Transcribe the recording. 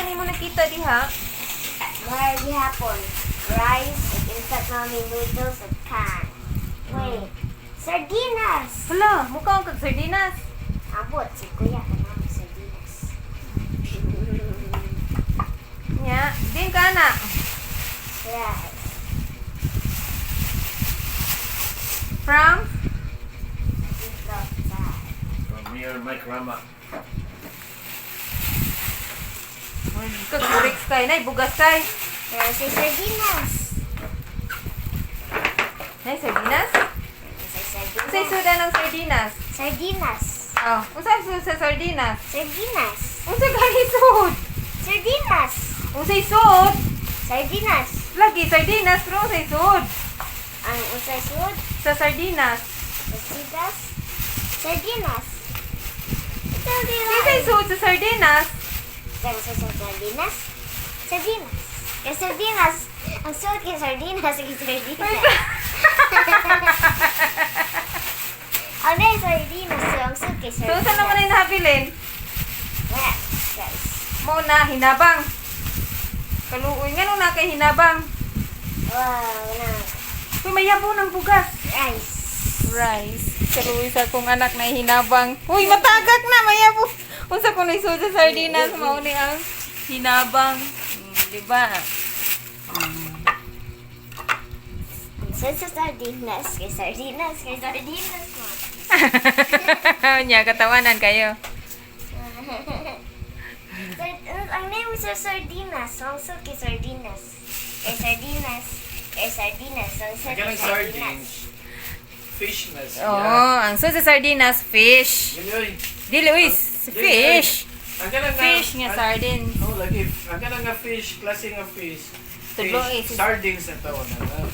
nimo nakita diha? Where gihapon? Rice, ug instant mami noodles ug can. Wait. Sardinas! Hala, mukaon kag sardinas. Abot si kuya kanang sardinas. Nya, din ka na. Rice. From? Itlog sa From here, my grandma. Kag kurix kay nay bugas kay. Pero si sardinas. Nay sardinas? Si sardinas. Unsay suda ng sardinas? Sardinas. Oh, unsay sud sa sardinas? Sardinas. Unsay gani sud? Sardinas. Unsay sud? Sardinas. Lagi sardinas pero unsay sud? Ang usay sud, Sa sardinas. sardinas. Sardinas. Sardinas. Unsay sud sa sardinas? Ang usay sa sardinas. Sardinas. Kay sardinas. Ang sud kay sardinas kay sardinas. Ang na sardinas, so ang sud kay So sardinas. unsa naman ay nahabilin? Yes. Yes. Mao na hinabang. Kaluoy ngano na kay hinabang? Wow, na. Uy, mayabo ng bugas. Rice. Rice. Kaluoy sa akong anak na hinabang. Uy, matagak na mayabo. Unsa kuno isud sa sardinas mao ni ang hinabang. Di ba? Ang sud sa sardinas kay sardinas mo. Nya katawanan kayo. Ang name sa sardinas, ang sud kay sardinas. Kay sardinas, kay sardinas, ang sud Ang kay kanang sardinas. sardines. Fish na siya. Oo, ang sud sa sardinas fish. Yun yun. Dili uy, fish. Ang kanang nga- Fish nga ang- sardines. Oh, lagi. Ang kanang nga fish, klase nga fish. Tudlo Fish, eh, sardines na tawag na.